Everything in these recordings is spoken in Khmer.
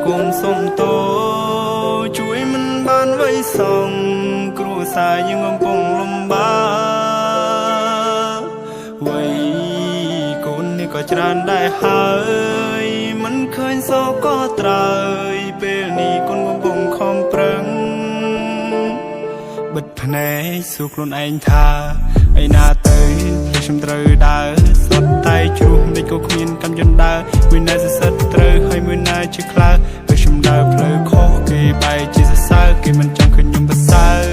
កូនសុំតោជួយមិនបានវ័យសងគ្រួសារយើងកំពុងលំបាកវ័យកូននេះក៏ច្រើនដែរហើយមិនឃើញសក៏ត្រើយពេលនេះកូនកំពុងខំប្រឹង បិទភ្នែកសួរខ្លួនឯងថាឯណាទៅផ្លូវខ្ញុំត្រូវដើរសុទ្ធតែជ្រុះមិនក៏គ្មានកម្មយន្តដើរមួយណាសសិតត្រូវហើយមួយណាជាខ្លៅពេលខ្ញុំដើរផ្លូវខុសគេបែរជាសរសើរគេមិនចង់ឃើញខ្ញុំប្រសើរ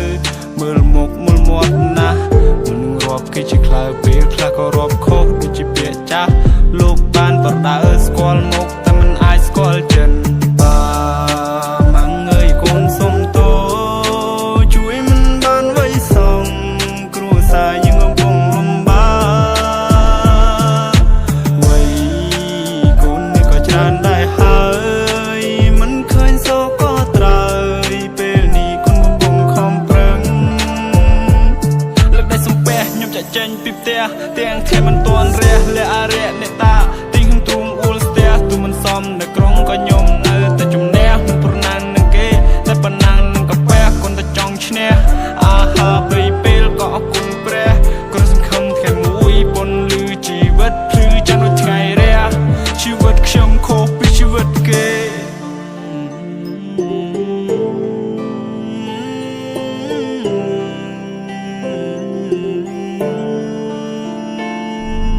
មើលមុខមើលមាត់ណាស់មនុស្សរាប់គេជាខ្លៅពេលខ្លះក៏រាប់ខុសដូចជាពាក្យចាស់លោកបានបដើស្គាល់មុខតែមិនអាចស្គាល់ចិនបាម៉ាំងអើយកូនសុំតោជួយមិនបានវ័យសងគ្រួសារយើងកំពុងលំបាកវ័យកូននេះក៏ច្រើនដែរហើយមិនឃើញសក៏ត្រើយពេលនេះកូនកំពុងខំប្រឹង លើកដៃសំពះខ្ញុំចាក់ចេញពីផ្ទះទាំងថ្ងៃមិនទាន់រះលះអរិយអ្នកតាទីហឹងទូមអ៊ូលស្ទះទូមិនសមនៅក្រុងក៏ខ្ញុំនៅតែជំនះមិនប្រណាំងនឹងគេតែប៉ុណ្ណាំងនឹងកាពះគុណតែចង់ឈ្នះអាហារបីពេលក៏អរគុណព្រះក៏សង្ឃឹមថ្ងៃមួយពន្លឺជីវិតភ្លឺចាំដូចថ្ងៃរះជីវិតខ្ញុំខុសពីជីវិតគេ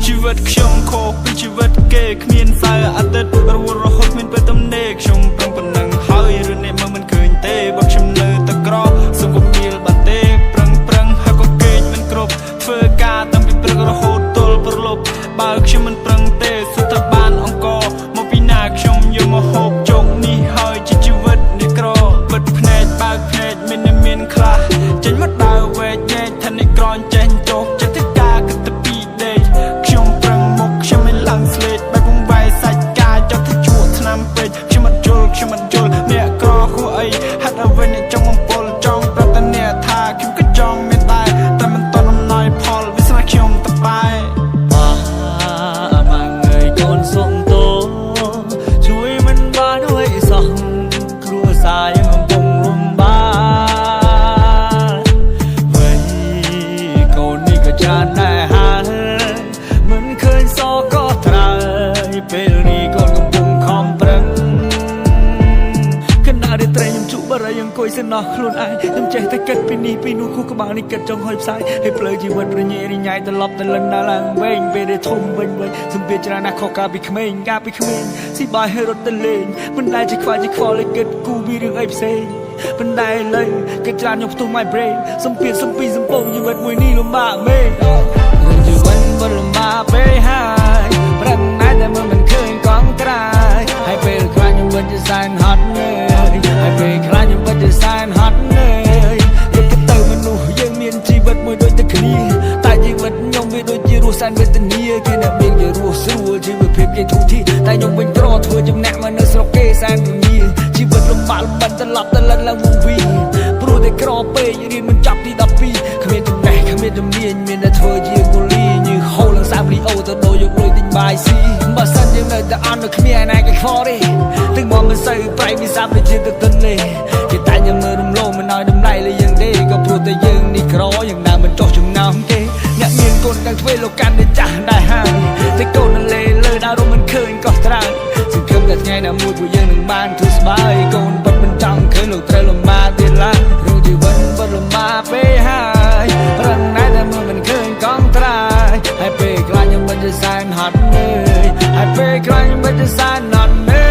ជីវិតខ្ញុំខុសពីជីវិតគេគ្មានសៅរ៍អាទិត្យរវល់រហូតគ្មានពេលទំនេរខ្ញុំប្រឹងប៉ុណ្ណឹងហើយឬអ្នកមើលមិនឃើញទេបើខ្ញុំនៅតែក្រសូមកុំមៀលបានទេប្រឹងប្រឹងហើយក៏គេងមិនគ្រប់ធ្វើការតាំងពីព្រឹករហូតទល់ព្រលប់បើខ្ញុំមិនប្រឹងទេសុទ្ធតែបានអង្គមកពីណាខ្ញុំយកមកហូបជោគនេះហើយជាជីវិតនេះក្របិទភ្នែកបើកភ្នែកមានអ្នកមានខ្លះចេញមកដើរវែកញែកថាអ្នកក្រចេះចោកចិត្តធ្វើការគិតតែពីដេកខ្ញុំប្រឹងមុខខ្ញុំមិនឡើងស្លេកបែបវងវាយសាច់ការចោះទៅជក់ឆ្នាំពេកខ្ញុំមិនយល់ខ្ញុំមិនយល់អ្នកក្រហួអីហេតុអ្វីអ្នកចង់បំពុលចង់ប្រាប់តែអ្នកថាខ្ញុំក៏ចង់មានដែរតែមិនតន់អំណោយផលវាសនាខ្ញុំតបែ បាម៉ាំងអើយកូនសុំតោជួយមិនបានអ្វីសោះគ្រួសារយើងកំពុងលំបាកវ័យកូននេះក៏ច្រើនដែរហើយមិនឃើញសក៏ត្រើយពេលនេះកូនកំពុងខំប្រឹង ខណៈរាត្រីខ្ញុំជក់បារីអង្គុយសំណោះខ្លួនឯងខ្ញុំចេះតែគិតពីនេះពីនោះខួរក្បាលនេះគិតចង់ហុយផ្សាយហើយផ្លូវជីវិតប្រញេរញ៉ៃត្រឡប់ទៅលិនដល់ឡើងវិញពេលដែលធំវិញវិញសម្ពាធច្រើនណាស់ខុសកាលពីក្មេងកាលពីក្មេងស៊ីបាយហើយរត់ទៅលេងមិនដែលជាខ្វាយជាខ្វល់ឲ្យគិតគូពីរឿងអីផ្សេងប៉ុន្តែឥឡូវគិតច្រើនខ្ញុំផ្ទុះ my brain សម្ពាធសំពីសំពងជីវិតមួយនេះលំបាកមែនរឿងជីវិតមិនលំបាកពេកហើយប្រឹងណាស់តែមើលមិនឃើញកង់ត្រាយហើយពេលខ្លះខ្ញុំពិតជាសែនហត់នឿយហើយពេលខ្លះខ្ញុំពិតជាសែនហត់នឿយគិតទៅមនុស្សយើងមានជីវិតមួយដូចតែគ្នាតែជីវិតខ្ញុំវាដូចជារស់សែនវេទនាគេអ្នកមានគេរស់ស្រួលជីវភាពគេធូរធារតែខ្ញុំវិញក្រធ្វើចំណាក់មកនៅស្រុកគេសែនពងាជីវិតលំបាកលំបិនត្រឡប់ទៅលិនឡើងវងវីព្រោះតែក្រពេករៀនមិនចប់ទី12គ្មានចំណេះគ្មានជំនាញមានតែធ្វើជាគូលីញឺហូរឡើងសាវីអូទៅដូរយកលុយទិញបាយស៊ីបើសិនយើងនៅតែអន់នៅគ្មានឯណាគេខ្វល់ទេទឹកមកមិនសូវប្រៃវាសាប់ដូចជាទឹកទន្លេគេតែយើងមើលរំលងមិនឲ្យតម្លៃលើយើងទេក៏ព្រោះតែយើងនេះក្រយ៉ាងណាមិនចោះចំណោមគេអ្នកមានកូនទាំងទ្វេលោកកាន់តែចាស់ដែរហើយតែកូននៅលេលើដើររំមិនឃើញក៏ត្រើយសង្ឃឹមតែថ្ងៃណាមួយពួកយើងនឹងបានធូរស្បើយកូនពិតមិនចង់ឃើញលោកត្រូវលំបាកទៀតឡើយរឿងជីវិតពិតលំបាកពេកហើយប្រឹងណាស់តែមើលមិនឃើញកង់ត្រើយហើយពេលខ្លះខ្ញុំមិនជាសែនហត់នឿយហើយពេលខ្លះខ្ញុំមិនជាសែនហត់នឿ